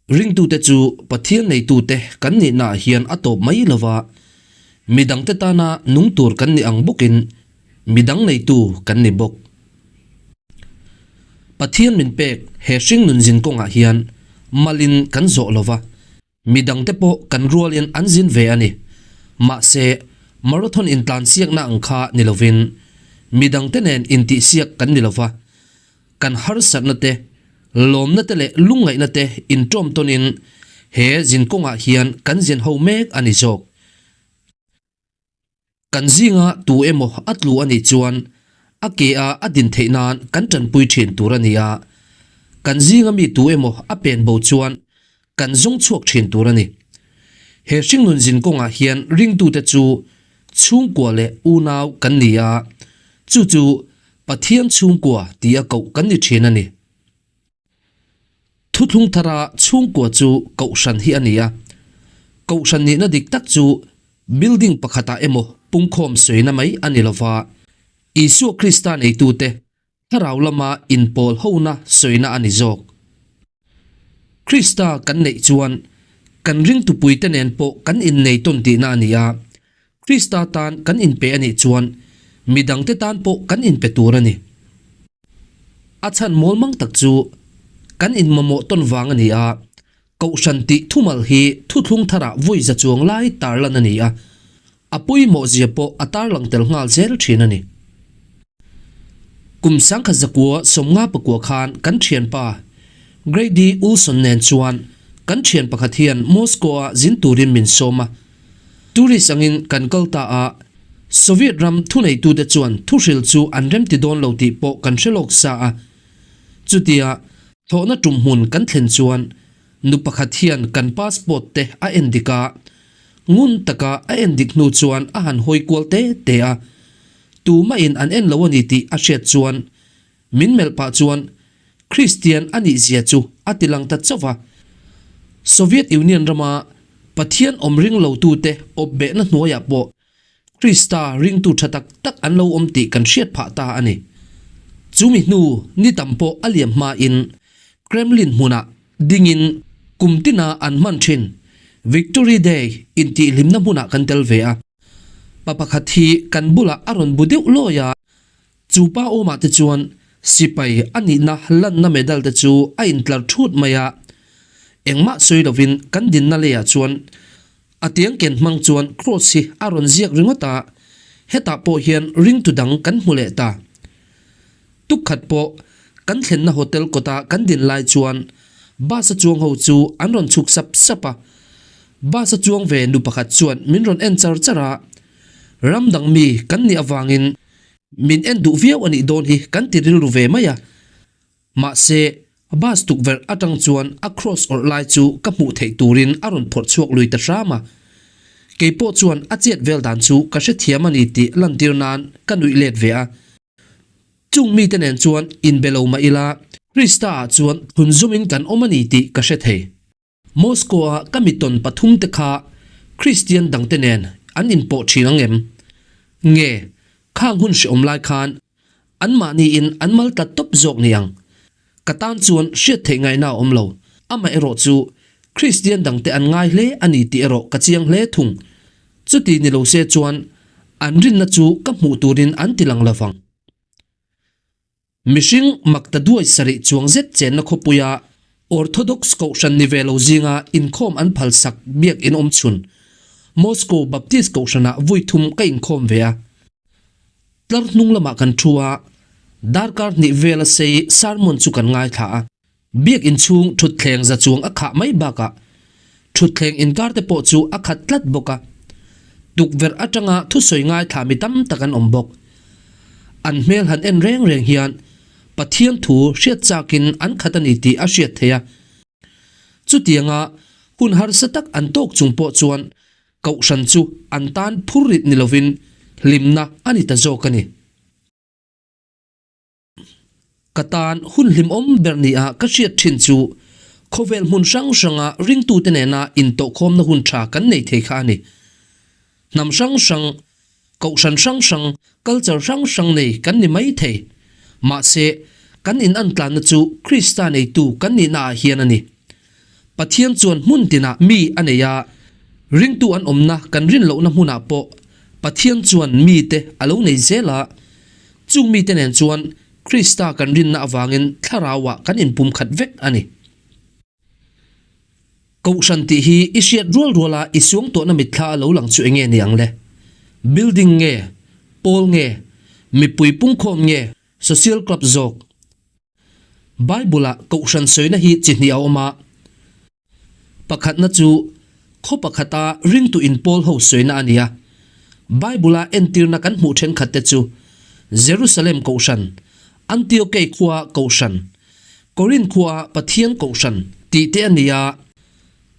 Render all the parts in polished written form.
Ringtute chu Pathian neitute kan nihnaah hian a tawp mai lova, midangte tana nung tur kan ni ang bawkin midang neitu kan ni bawk. Pathian min pek he hring nun zin kawngah hian malin kan zawh lova, midangte pawh kan rualin an zin ve a ni. Mahse, marathon intlansiakna ang kha ni lovin midangte nen intihsiak kan ni lova, Kan harsatna te, lawmna te leh lungngaihna te inṭawm tawnin he zinkawngah hian kan zin ho mek a ni zawk. Kan zinga tu emaw a tlu a nih chuan a ke a a din theih nan kan ṭanpui ṭhin tur a ni a, kan zinga mi tu emaw a pen bo chuan kan zawng chhuak ṭhin tur a ni. He hringnun zinkawngah hian ringtute chu chhungkua leh unau kan ni a, chu chu Pathian chhungkua tia koh kan ni thin a ni. Thuthlung thara chhungkua chu kohhran hi a ni a. Kohhran nihna dik tak chu building pakhatah emaw pungkhawm sawina mai a ni lova, Isua Krista neitute thlarau lama inpawl hona sawina a ni zawk. Krista kan neih chuan kan ringtupuite nen pawh kan innei tawn tihna a ni a, Krista tan kan inpe a nih chuan mi dangte tan pawh kan inpe tur a ni. A chhan mawlmang tak chu kan inmamawh tawn vang a ni a, Kohhran tih thumal hi thuthlung tharah vawi za chuang lai tarlan a ni a, a pawimawh zia pawh a tarlang tel nghal zel thin a ni. Kum sangkhat zakua sawmnga pakua khan kan thianpa Grady Ulson nen chuan kan thian pakhat hian Moscow-a zin turin min sawm a. Tourist angin kan kal ta a, Soviet ram thuneitute chuan thuhril chu an remti dawn lo tih pawh kan hre lawk sa a. Chutia thlawhna tum hmun kan thlen chuan nu pakhat hian kan passport te a en dik a, ngun taka a en dik hnu chuan a han hawi kual te te a. Tumahin an en lo a ni tih a hriat chuan min melh pah chuan Kristian a nih zia chu a ti lang ta chauh va. Soviet Union rama Pathian awm ring lotute awp behna hnuaiah pawh Krista ringtu tha tak tak an lo awm tih kan hriat phah ta a ni. Chumi hnu ni tam pawh a liam hmain Kremlin hmunah dingin kum tina an hman thin Victory Day intihhlimna hmunah kan tel ve a. Pa pakhat hi kan bulah a rawn bu deuh lawi a, chu pa awmah te chuan sipai a nihna lanna medal te chu a intlar thut mai a, engmah sawi lovin kan dinna leiah chuan a tiang ken hmang chuan cross hi a rawn ziak ringawt a, hetah pawh hian ringtu dang kan hmu leh ta. Tukkhat pawh kan thlenna hotel kawta kan din lai chuan bus a chuang ho chu an rawn chhuk sap sap a, bus a chuang ve nu pakhat chuan min rawn en char char a, ram dang mi kan nih avangin min en duh viau a nih dawn hi kan ti rilru ve mai a, mahse bus tukverh atang chuan a cross awrh lai chu ka hmuh theih turin a rawn phawrh chhuak lui ta hram a, keipawh chuan a chet vel dan chu ka hrethiam a ni tih lantir nan ka nuih let ve a. Chung mite nen chuan inbe lo mah ila, Krista-ah chuan thunzumin kan awm a ni tih ka hre thei. Moscow-a ka mitawn pathumte kha Kristian dangte nen an inpawh thin ang em? Nge, khang hun hreawm lai khan anmahniin an mal tlat tawp zawk ni ang? Ka tan chuan hriat theih ngaihna a awm lo. Amaherawh chu Kristian dangte an ngai hle a ni tih erawh ka chiang hle thung. Chuti ni lo se chuan an rinna chu ka hmuh turin an ti lang lovang. Mihring makta duai sarih chuang zet chenna khawpuia Orthodox Kohhran ni ve lo zinga inkhawm an phalsak biak in awm chhun Moscow Baptist Kohhranah vui thum ka inkhawm ve a. Tlar hnung lamah kan thu a, darkar hnih vela sei sermon chu kan ngaithla a. Biakinn chhung thutthleng za chuang a khah mai bakah thutthleng inkar te pawh chu a khat tlat bawk a. Tukverh atanga thusawi ngaithla mi tam tak an awm bawk. An hmel han en reng reng hian Pathian thu hriat chakin an khat a ni tih a hriat theih a. Chutianga hun harsa tak an tawk chung pawh chuan Kohhran chu an tan phur rit ni lovin hlimna a ni ta zawk a ni. Ka tan hun hlimawm ber nia ka hriat thin chu khawvel hmun hrang hranga ringtute nena intawhkhawmna hun tha kan nei thei kha a ni. Hnam hrang hrang, kohhran hrang hrang, culture hrang hrang nei kan ni mai thei. Mahse, kan inantlanna chu Krista neitu kan nihnaah hian a ni. Pathian chuan hmun tinah mi a nei a, ringtu an awmna kan rin lohna hmunah pawh Pathian chuan mite a lo nei zel a. Chung mite nen chuan Krista kan rinna avangin thlarauah kan inpumkhat vek a ni. Kohhran tih hi i hriat rual ruala i suangtuahna mitthla a lo lang chu enge ni ang le? Building nge? Pawl nge? Mipui pungkhawm nge? Social club zawk? Bible-ah kohhran sawina hi chi hnih a awm a. Pakhatna chu khaw pakhata ringtu inpawl ho sawina a ni a. Bible-a entirna kan hmuh thenkhatte chu Jerusalem kohhran, Antiokei khua kohhran, Korinth khua Pathian kohhran tih te a ni a,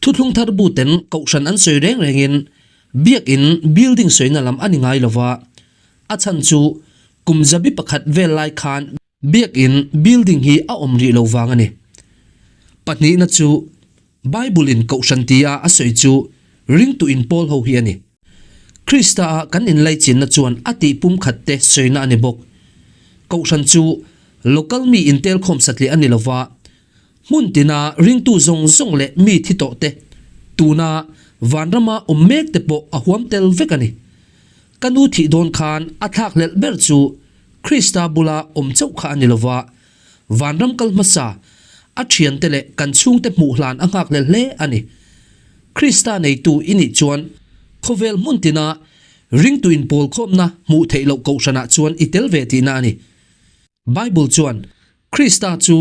Thuthlung thar buten kohhran an sawi reng rengin biakin building sawina lam a ni ngai lo va, a chhan chu kum zabi pakhat vel lai khan biakin building hi a awm rih lo vang a ni. Pahnihna chu Bible in kohhran tia a sawi chu ringtu in pawl ho hi a ni. Krista-a kan inlaichinna chuan a tih pumkhat te sawina a ni bawk. Kohhran chu local mi intelkhawm satliah a ni lova, hmun tina ringtu zawng zawng leh mi thi tawh te, tuna vanrama awm mek te pawh a huam tel vek a ni. Ka nu thih dawn khan a thlakhlelh ber chu Krista bula awm chauh kha a ni lova, Vanram kal hmasa, a thiante leh kan chhungte hmuh hlan a nghakhlel hle a ni. Krista neitu i nih chuan khawvel hmun tina ringtu inpawlkhawmna hmuh theih loh kohhranah chuan i tel ve tihna a ni. Bible chuan Krista chu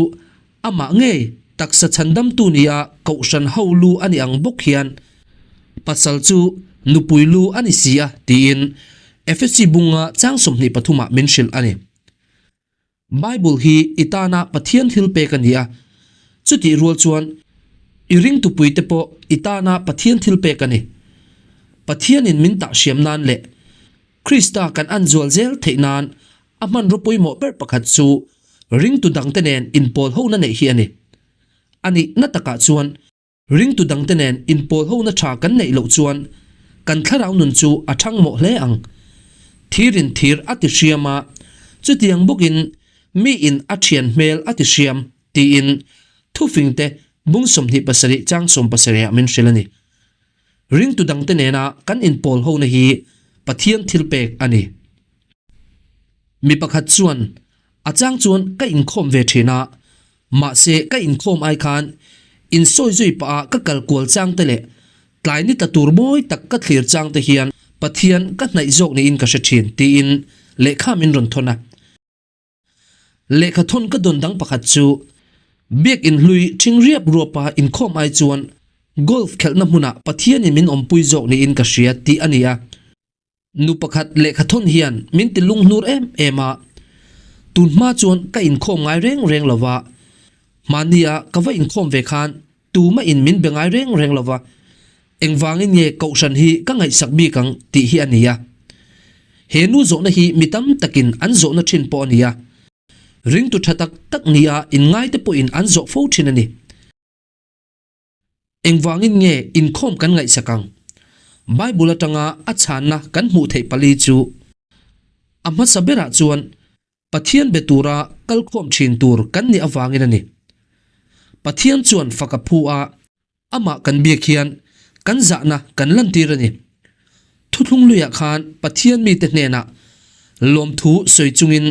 amah ngei taksa chhandamtu nia kohhran ho lu a ni ang bawk hian pasal chu nupui lu a ni si a tiin Efesi bunga chang 23 ah min hrilh a ni. Bible hi i tana Pathian thil pek a ni a, chutih rual chuan i ringtupuite pawh i tana Pathian thil pek a ni. Pathianin min tah hriam nan leh Krista kan an zual zel theih nan a hmanraw pawimawh ber pakhat chu ringtu dangte nen inpawl hona neih hi a ni. A nihna takah chuan Ringtu dangte nen inpawlhona tha kan neih loh chuan kan thlarau nun chu a thang mawh hle ang. Thirin thir a ti hriam a, chutiang bawkin miin a thian hmel a ti hriam tiin thufingte bung 27 chang 70 ah min hrilh a ni. Ringtu dangte nena kan inpawlhona hi Pathian thilpek a ni. Mi pakhat chuan A chang chuan ka inkhawm ve thin a, mahse ka inkhawm ai khan insawi zui pah a ka kal kual chang te leh tlai ni tla tur mawi tak ka thlir chang te hian Pathian ka hnaih zawk niin ka hre thin tiin lehkha min rawn thawn a. Lehkha thawn ka dawn dang pakhat chu Biakin hlui thing riap ruapa inkhawm ai chuan golf khelhna hmunah Pathianin min awmpui zawk niin ka hria tih a ni a. Nu pakhat lehkha thawn hian min ti lunghnur em em a, tun hma chuan ka inkhawm ngai reng reng lo va, hmania ka va inkhawm ve khan tuma in min be ngai reng reng lo va, engvangin nge kohhran hi ka ngaihsak bik ang tih hi a ni a. He nu zawhna hi mi tam takin an zawhna thin pawh a ni a, ringtu tha tak tak nia inngaite pawhin an zawh fo thin a ni. Engvangin nge inkhawm kan ngaihsak ang? Bible atanga a chhanna kan hmuh theih pali chu, A hmasa berah chuan Pathian be tura kalkhawm thin tur kan nih avangin a ni. Pathian chuan fak a phu a, amah kan biak hian kan zahna kan lantir a ni. Thuthlung luiah khan Pathian mite hnenah lawmthu sawi chungin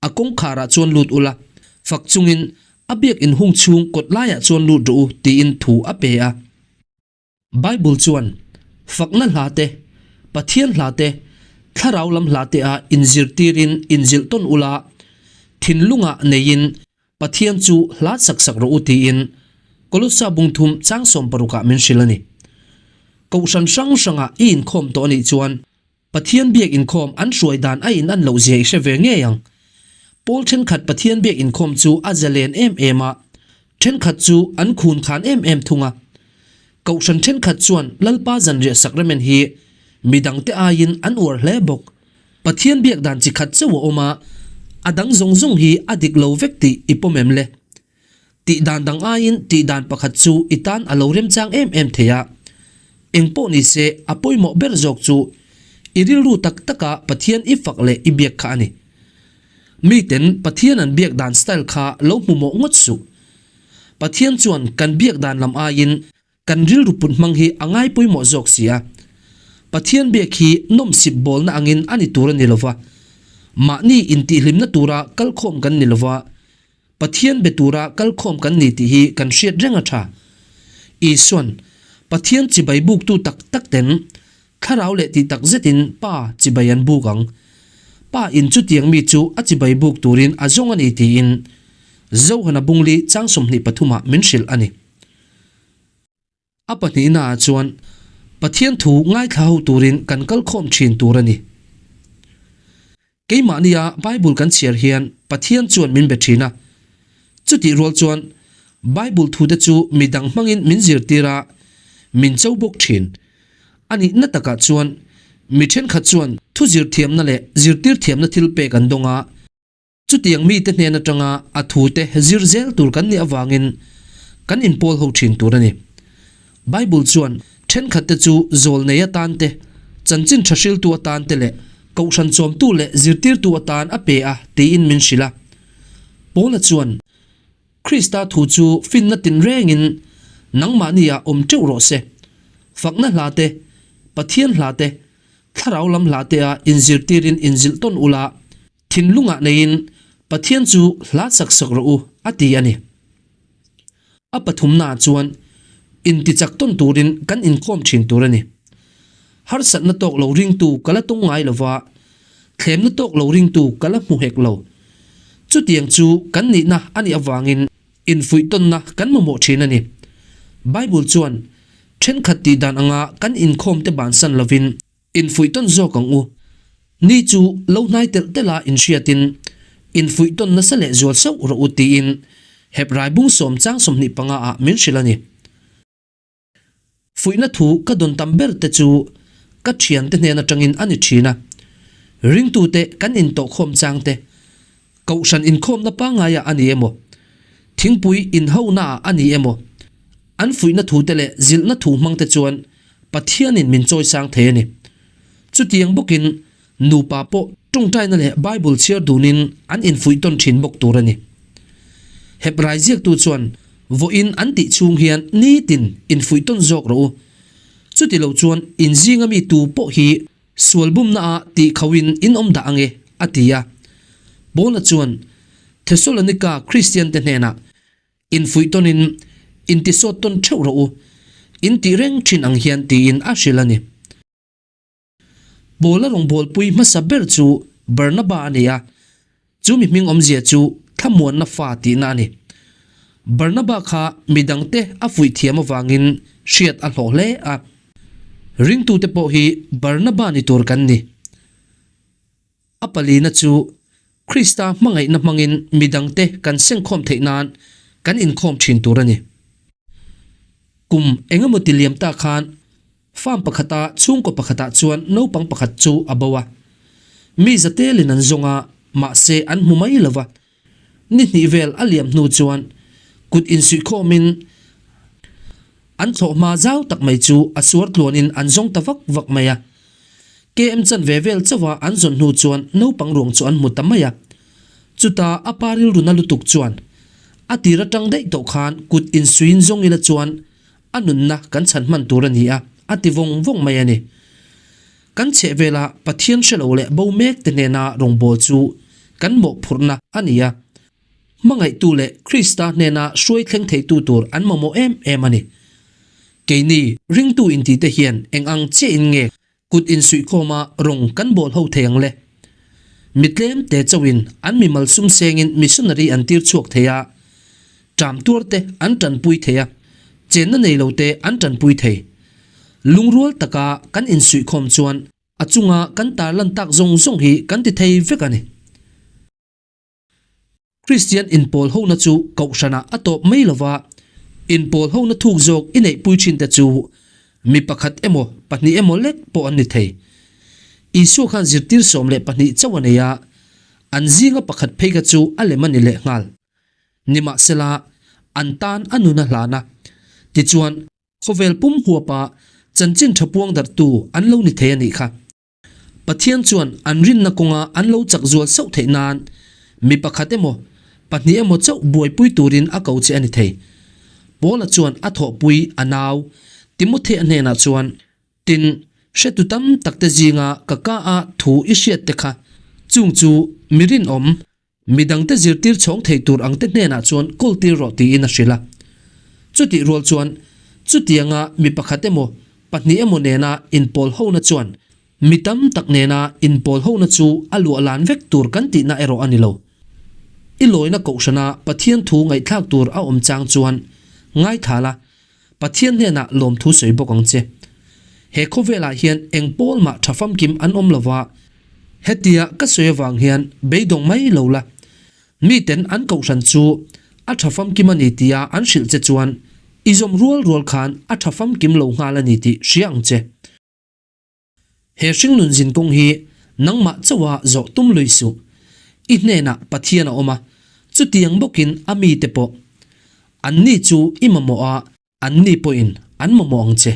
a kawngkharah chuan lut ula, fak chungin A biakinn hung chhung kawt laiah chuan lut rawh u tiin thu a pe a. Bible chuan, Fakna hla te, Pathian hla te, thlarau lam hla te ah inzirtirin inzilh tawn ula, thinlungah neiin Pathian chu hla sak sak rawh u tiin Kolossa bungthum chang 60 ah min hrilh a ni. Kohhran hrang hrangah i inkhawm tawh a nih chuan Pathian biak inkhawm an hruai dan a in an loh zia i hre ve ngei ang. Pawl thenkhat Pathian biak inkhawm chu a zalen em em a, thenkhat chu an khun khan em em thung a. Kohhran thenkhat chuan Lalpa zanriah sacrament hi midangte aiin an uar hle bawk. Pathian biak dan chi khat chauh a awm a, a dang zawng zawng hi a dik lo vek tih i pawm em le? Tih dan dang aiin tih dan pakhat chu i tan a lo remchang em em thei a. Eng pawh ni se, a pawimawh ber zawk chu i rilru tak taka Pathian i fak leh i biak kha a ni. Miten Pathian an biak dan style kha lo hmu mawh ngawt suh. Pathian chuan kan biak dan lam aiin kan rilru put hmang hi a ngai pawimawh zawk si a. Pathian biak hi nawmsip bawlna angin a ni tur a ni lova, mahni intihhlimna tura kalkhawm kan ni lova, Pathian be tura kalkhawm kan ni tih hi kan hriat reng a tha. Isuan, Pathian chibai buktu tak tak ten thlarau leh tih tak zetin Pa chibai an buk ang. Pa in chutiang mi chu a chibai buk turin a zawng a ni tiin Zohana bungli chang 23 ah min hrilh a ni. A pahnihnaah chuan Pathian thu ngaithla ho turin kan kalkhawm thin tur a ni. Keimahnia Bible kan chhiar hian Pathian chuan min be thin a. Chutih rual chuan Bible thute chu midang hmangin min zirtir a, min cho bawk thin. A nihna takah chuan mi thenkhat chuan thu zirthiamna leh zirtir thiamna thil pek an dawng a. Chutiang mite hnen atanga a thute zir zel tur kan nih avangin kan inpawl ho thin tur a ni. Bible chuan thenkhatte chu zawl nei atan te, chanchin tha hriltu atan te leh kohhran chawmtu leh zirtirtu atan a pe a tiin min hrilh a. Paula chuan, Krista thu chu finna tinrengin nangmahniah awm teuh rawh se. Fakna hla te, Pathian hla te, thlarau lam hla te a inzirtirin inzilh tawn ula, Thinlungah neiin Pathian chu hla sak sak rawh u, a ti a ni. A pathumnaah chuan intichak tawn turin kan inkhawm thin tur a ni. Harsatna tawk lo ringtu ka la tawng ngai lo va, thlemna tawk lo ringtu ka la hmu hek lo. Chutiang chu kan nihna a nih avangin infuih tawnna kan mamawh thin a ni. Bible chuan thenkhat tih dan anga kan inkhawmte bansan lovin, Infuih tawn zawk ang u. Ni chu lo hnai telh telh a inhriatin infuih tawn nasa leh zual sauh rawh u tiin Hebrai bung sawm chang 25 ah min hrilh a ni. Fuihna thu ka dawn tam ber te chu ka thiante hnen atangin a ni thin a. Ringtute kan intawhkhawm chang te, Kohhran inkhawmna pangaiah a ni emaw, thingpui inhonaah a ni emaw, an fuihna thute leh zilhna thu hmangte chuan Pathianin min chawisang thei a ni. Chutiang bawkin nupa pawh tawngtaina leh Bible chhiar dunin an infuih tawn thin bawk tur a ni. Hebrai ziaktu chuan vawiin an tih chhung hian nitin infuih tawn zawk rawh u. Chutilo chuan inzinga mi tu pawh hi Sual bumnaah tih khauhin in awm dah ange, a ti a. Paula chuan Thesalonika Kristiante hnenah, Infuih tawnin intisawt tawn theuh rawh u, in tih reng thin ang hian tiin a hrilh a ni. Paula rawngbawlpui hmasa ber chu Barnaba a ni a, Chu mi hming awmzia chu thlamuanna fa tihna a ni. Barnaba kha mi dangte a fuih thiam avangin hriat a hlawh hle a. Ringtute pawh hi Barnaba ni tur kan ni. A palina chu Krista hmangaihna hmangin mi dangte kan sengkhawm theih nan kan inkhawm thin tur a ni. Kum engemaw ti liam ta khan Farm pakhata chhungkaw pakhatah chuan naupang pakhat chu a bo a. Mi zatelin an zawng a, mahse an hmu mai lo va. Ni hnih vel a liam hnu chuan kut insuihkhawmin an thlawhhma zau tak mai chu a suar tluanin an zawng ta vak vak mai a. KM chanve vel chauha an zawn hnu chuan naupang ruang chu an hmu ta mai a. Chuta a pa rilru na lutuk chuan a tir atang daih tawh khan kut insuiin zawng ila chuan A nunna kan chhan hman tur a ni a, a ti vawng vawng mai a ni. Kan chhehvela Pathian hre lo leh bo mek te hnena rawngbâwl chu kan mawhphurhna a ni a. Hmangaihtu leh Krista hnena hruai thleng theitu tur an mamawh em em a ni. Keini ringtu intite hian eng ang chiahin nge Kut insuihkhawma rawng kan bawl ho thei ang le. Mi tlem te chauhin an mimal sum sengin missionary an tir chhuak thei a, ṭam tuar te an ṭanpui thei a, chenna nei lo te an ṭanpui thei. Lungrual taka kan insuihkhawm chuan a chunga kan tarlan tak zawng zawng hi kan ti thei vek a ni. Kristian inpawl hona chu kohhranah a tawp mai lova, inpawl hona thuk zawk i neihpui thinte chu mi pakhat emaw pahnih emaw lek pawh an ni thei. Isua khan zirtir 12 chauh a nei a, an zinga pakhat phei kha chu a lem a ni lehnghal. Nimahsela, an tan a nun a hlan a, tichuan khawvel pum huapa chanchin tha puang darhtu an lo ni thei a nih kha. Pathian chuan an rinna kawnga an lo chak zual sauh theih nan mi pakhat emaw, pahnih emaw chauh buaipui turin a ko che a ni thei. Paula chuan a thawhpui a nau Timothea hnenah chuan, Tin, hretu tam takte zinga ka ka a thu i hriat te kha, chung chu mi rinawm, mi dangte zirtir chhawng thei tur angte hnenah chuan kawltir rawh tiin a hrilh a. Chutih rual chuan, chutianga mi pakhat emaw, pahnih emaw nena inpawl hona chuan Mi tam tak nena inpawl hona chu a luah lan vek tur kan tihna erawh a ni lo. I lawina kohhrana Pathian thu ngaihthlak tur a awm chang chuan ngaithla la, Pathian hnenah lawmthu sawi bawk ang che. He khawvelah hian eng pawl mah tha famkim an awm lova, hetia ka sawi avang hian beidawng mai lo la. Miten an kohhran chu a tha famkim a ni tia an hrilh che chuan i zawm rual rual khan a tha famkim lo nghal a ni tih hria ang che. He hringnun zin kawng hi nangmah chauha zawh tum lui suh. I hnenah Pathian a awm a, chutiang bawkin a mite pawh. Anni chu i mamawh a, anni pawhin an mamawh ang che.